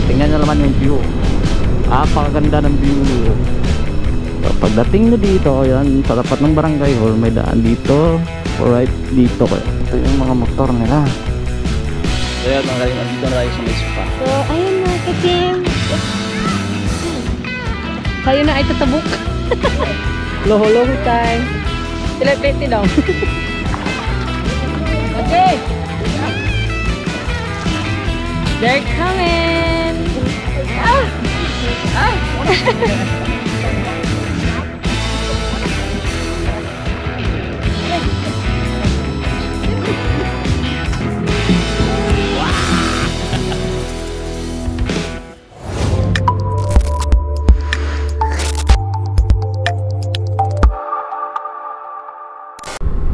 tingnan nyo naman yung view. Napakaganda ng view. So, pagdating nyo dito, yan, sa tapat ng barangay hall, may daan dito. Alright, dito. Ito yung mga motor nila. So yan, mga kalim, dito na tayo sa may spa. So, ayun na, Katim. Tayo na ay tatabok. Loho-loho time. Celebrity daw. Okay. They're coming. Ah! Ah!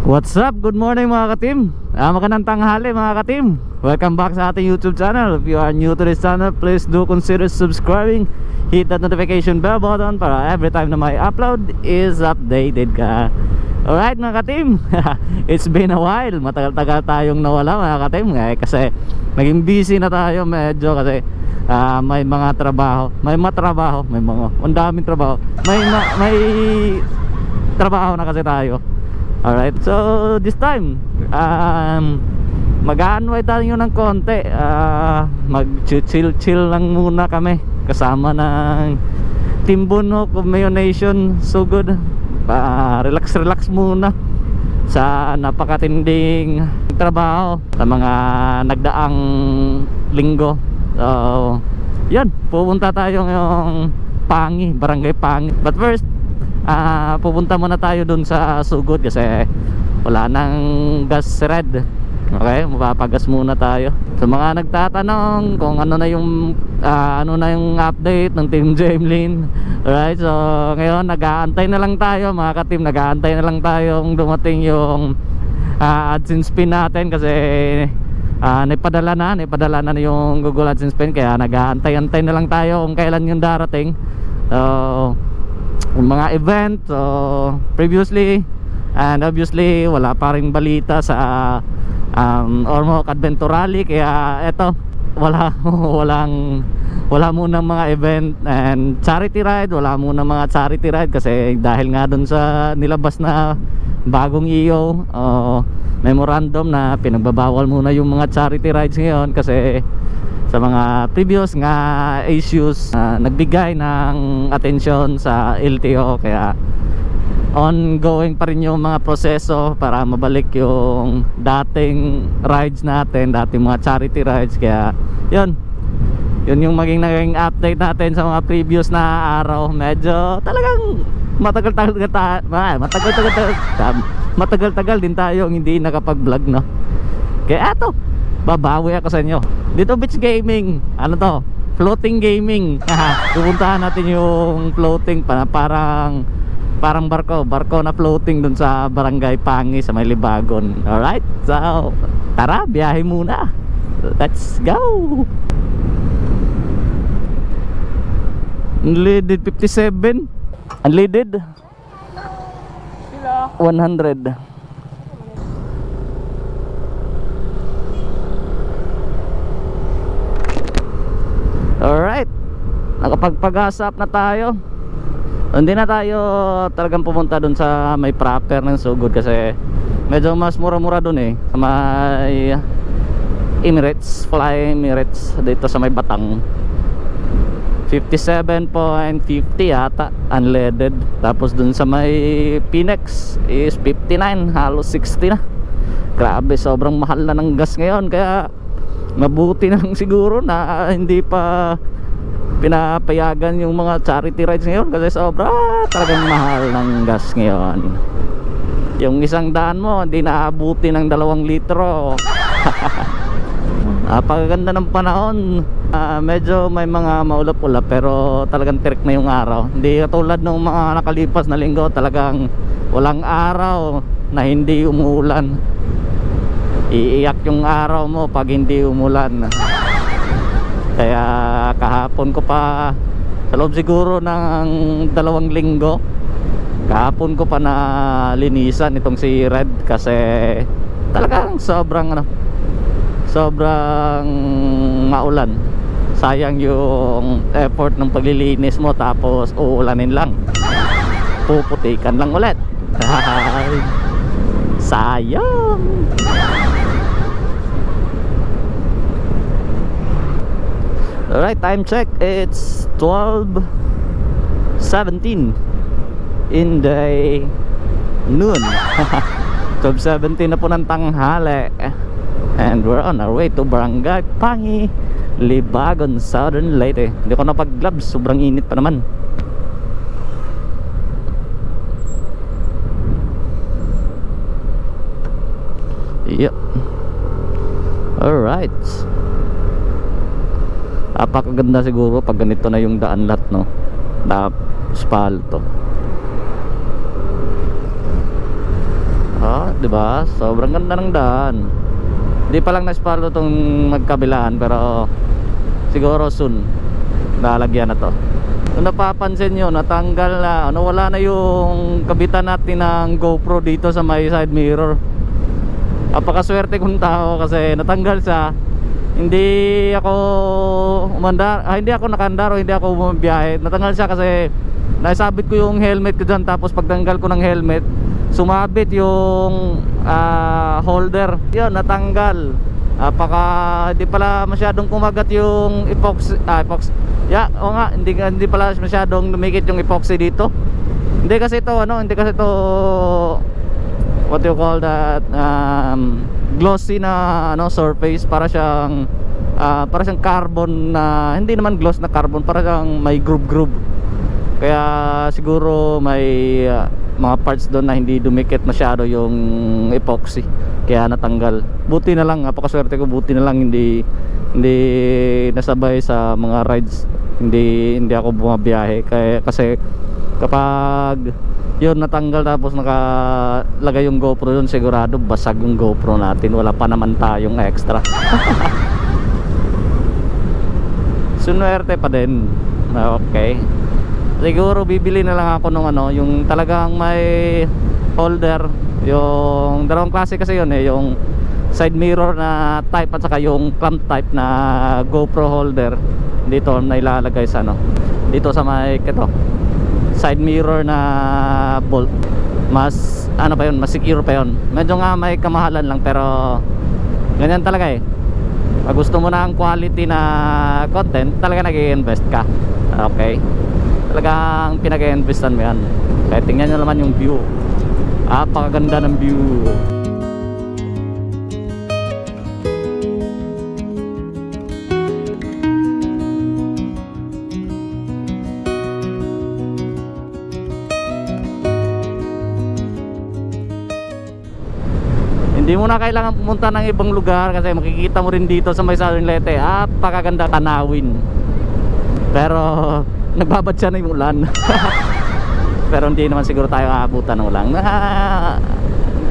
What's up? Good morning mga ka-team. Magandang tanghali mga ka-team. Welcome back sa ating YouTube channel. If you are new to this channel, please do consider subscribing. Hit that notification bell button para every time na may upload is updated ka. Alright mga ka-team. It's been a while. Matagal-tagal tayong nawala mga ka-team. Kasi naging busy na tayo medyo kasi may mga trabaho. May ang daming trabaho. May trabaho na kasi tayo. Alright, so this time mag-a-unwind tayo ng konti. Mag-chill lang muna kami kasama ng Team Bunho, Kumayo Nation, So Good. Relax muna sa napakatinding trabaho sa mga nagdaang linggo. So yan, pupunta tayo ngayong Pangi, Barangay Pangi. But first, pupunta muna tayo dun sa Sugod kasi wala nang gas red. Okay, mapapagas muna tayo. Sa mga nagtatanong kung ano na yung update ng Team Jamelin. Alright, so ngayon nag-aantay na lang tayo mga ka-team. Nag-aantay na lang tayo kung dumating yung AdSense pin natin kasi naipadala na yung Google AdSense pin. Kaya nag-aantay na lang tayo kung kailan yung darating. So yung mga event, so previously and obviously wala pa ring balita sa Ormoc Adventure Rally, kaya eto wala munang mga event and charity ride. Wala munang mga charity ride kasi dahil nga dun sa nilabas na bagong EO memorandum na pinagbabawal muna yung mga charity rides ngayon kasi sa mga previous nga issues nagbigay ng atensyon sa LTO, kaya ongoing pa rin yung mga proseso para mabalik yung dating rides natin, dating mga charity rides. Kaya yun yung naging update natin sa mga previous na araw. Medyo talagang matagal-tagal din tayo hindi nakapag-vlog, no? Kaya eto, babawi ako sa inyo dito. Beach gaming, ano to, floating gaming. Pupuntahan natin yung floating parang barko na floating dun sa Barangay Pangi sa may Libagon. Alright, so tara, biyahe muna. Let's go. Unleaded 57, unleaded 100. Alright, nakapagpag-asap na tayo. Hindi na tayo talagang pumunta dun sa may proper ng So Good kasi medyo mas mura-mura dun sa may Emirates, Fly Emirates dito sa may Batang. 57.50 yata unleaded. Tapos dun sa may Pinex is 59, halos 60 na. Grabe, sobrang mahal na ng gas ngayon, kaya mabuti na lang siguro na hindi pa pinapayagan yung mga charity rides ngayon kasi sobra talagang mahal ng gas ngayon. Yung 100 mo hindi naabuti ng 2 litro. Pagaganda ng panahon, medyo may mga maulap-ulap pero talagang tirik na yung araw. Hindi katulad ng mga nakalipas na linggo, talagang walang araw na hindi umuulan. Iiyak yung araw mo pag hindi umulan. Kaya kahapon ko pa, sa loob siguro ng 2 linggo, kahapon ko pa na linisan itong si Red kasi talagang sobrang maulan. sayang yung effort ng paglilinis mo tapos uulanin lang, puputikan lang ulit. Ay, sayang. Alright, time check, it's 12:17 in the noon. 12:17 na po ng tanghali. And we're on our way to Barangay Pangi, Libagon, Southern Leyte. Hindi ko napag-gloves, sobrang init pa naman. Yep. Alright. Napakaganda siguro pag ganito na yung daan lahat, no? Na asfalto. Diba? Sobrang ganda ng daan. Hindi pa lang na-asfalto tong magkabilaan, pero siguro soon lalagyan na to. Kung napapansin nyo, natanggal na, wala na yung kabitan natin ng GoPro dito sa may side mirror. Napakaswerte kong tao kasi natanggal siya. Hindi ako hindi ako nakandar o hindi ako bumibiyahe. Natanggal siya kasi naisabit ko yung helmet ko dyan, tapos pagtanggal ko ng helmet, sumabit yung holder. Yun, natanggal. Hindi pala masyadong kumagat yung epoxy. O nga, hindi pala masyadong lumikit yung epoxy dito. Hindi kasi ito what do you call that, glossy na surface. Para siyang carbon na hindi naman gloss na carbon, para siyang may groove. Kaya siguro may mga parts doon na hindi dumikit masyado yung epoxy, kaya natanggal. Buti na lang, napakaswerte ko, buti na lang hindi nasabay sa mga rides. Hindi ako bumabiyahe kasi kapag yun natanggal tapos nakalagay yung GoPro yun, sigurado basag yung GoPro natin. Wala pa naman tayong extra. Sunwerte pa din. Okay, siguro bibili na lang ako nung yung talagang may holder. Yung dalawang klase kasi yun yung side mirror na type at saka yung clamp type na GoPro holder. Dito na ilalagay sa dito sa may side mirror na bolt. Mas mas secure pa yun. Medyo nga may kamahalan lang, pero ganyan talaga pag gusto mo na ang quality na content, talaga nag-i-invest ka. Okay, talagang pinag-i-investan mo yan. Kaya tingnan nyo naman yung view. Napakaganda ng view. Hindi mo na kailangan pumunta ng ibang lugar kasi makikita mo rin dito sa may Southern Leyte. Napakaganda tanawin. Pero nagbabadya na yung ulan. Pero hindi naman siguro tayo aabutan ng ulan.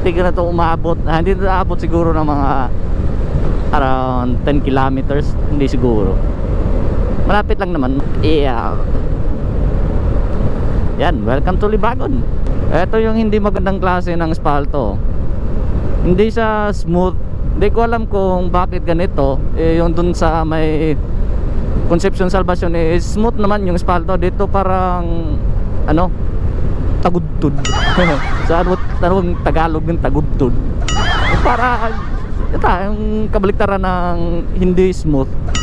Hindi na ito umabot. Hindi na aabot siguro ng mga around 10 kilometers. Hindi siguro. Malapit lang naman. Yeah. Yan, welcome to Libagon. Ito yung hindi magandang klase ng asfalto. Hindi siya smooth. Hindi ko alam kung bakit ganito. Yung dun sa may Concepcion Salvacion smooth naman yung asfalto. Dito parang tagudtod. Sa tanong Tagalog ng tagudtod. Para yung kabaliktaran ng hindi smooth.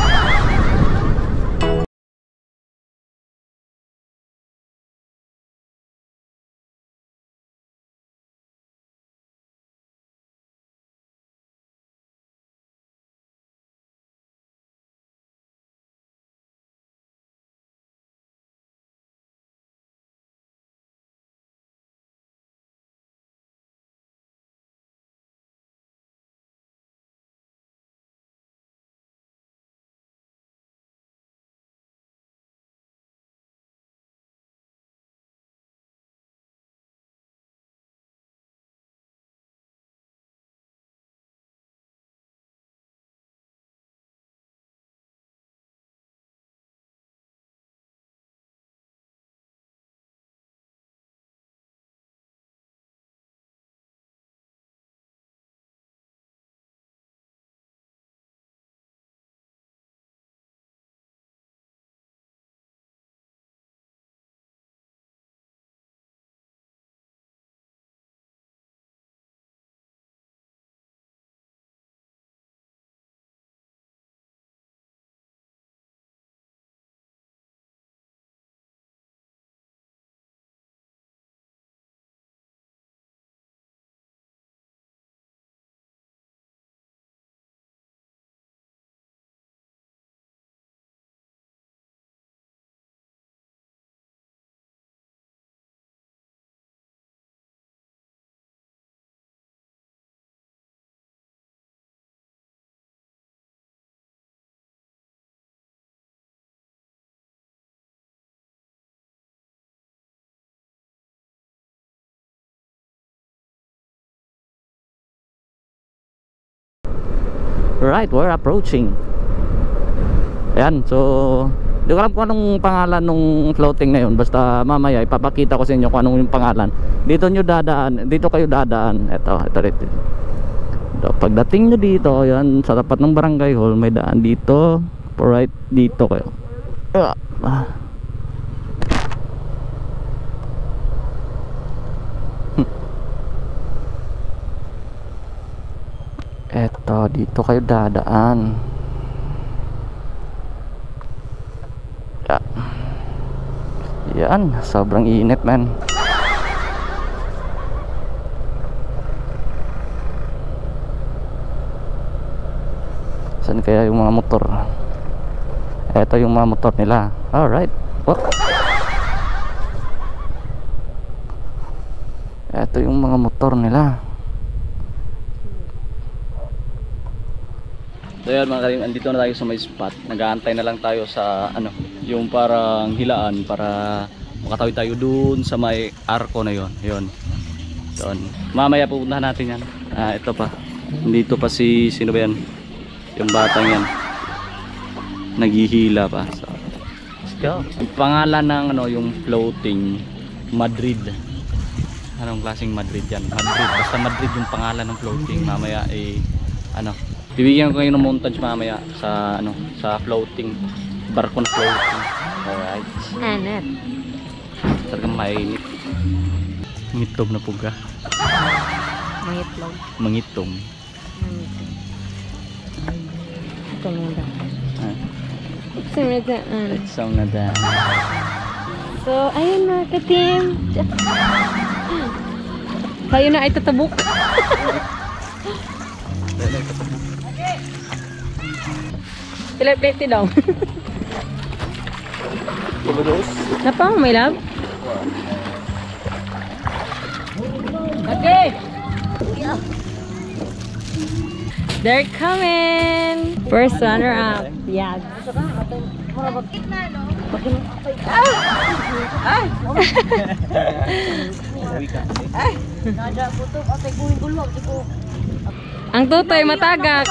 Right, we're approaching. Ayan, so di ko alam kung anong pangalan nung floating na yun. Basta mamaya ipapakita ko sa inyo kung anong yung pangalan. Dito nyo dadaan, dito kayo dadaan. Ito. Pagdating nyo dito, yan, sa tapat ng barangay hall, may daan dito. Right, dito kayo. Eto, dito kayo dadaan. Yan, sobrang init, man. Saan kaya yung mga motor? Eto yung mga motor nila. Alright. Oh. Eto yung mga motor nila. So yan mga karim, andito na tayo sa may spot. Nag-aantay na lang tayo sa ano, yung parang hilaan para makatawid tayo dun sa may arko na yon. Yun. Doon. Mamaya pupuntahan natin yan. Ito pa. Dito pa si sino ba yan? Yung batang yan. Naghihila pa. So, let's go. Yung pangalan ng ano, yung floating Madrid. Anong klaseng Madrid yan? Madrid. Basta Madrid yung pangalan ng floating. Mamaya ano, bibigyan ko kayo ng montage mamaya sa ano, sa floating, barkon floating. Alright. Anet. Talagang mainit. Mangitlog na puga. Mangitlog. Mangitong. Ito muna. Exam na daan. So, ayun mga ka-team. Tayo na ay tatabuk. Pilip-pilip daw. Napang, my love? Okay. They're coming. First runner up. Yeah. Ang tutoy matagak.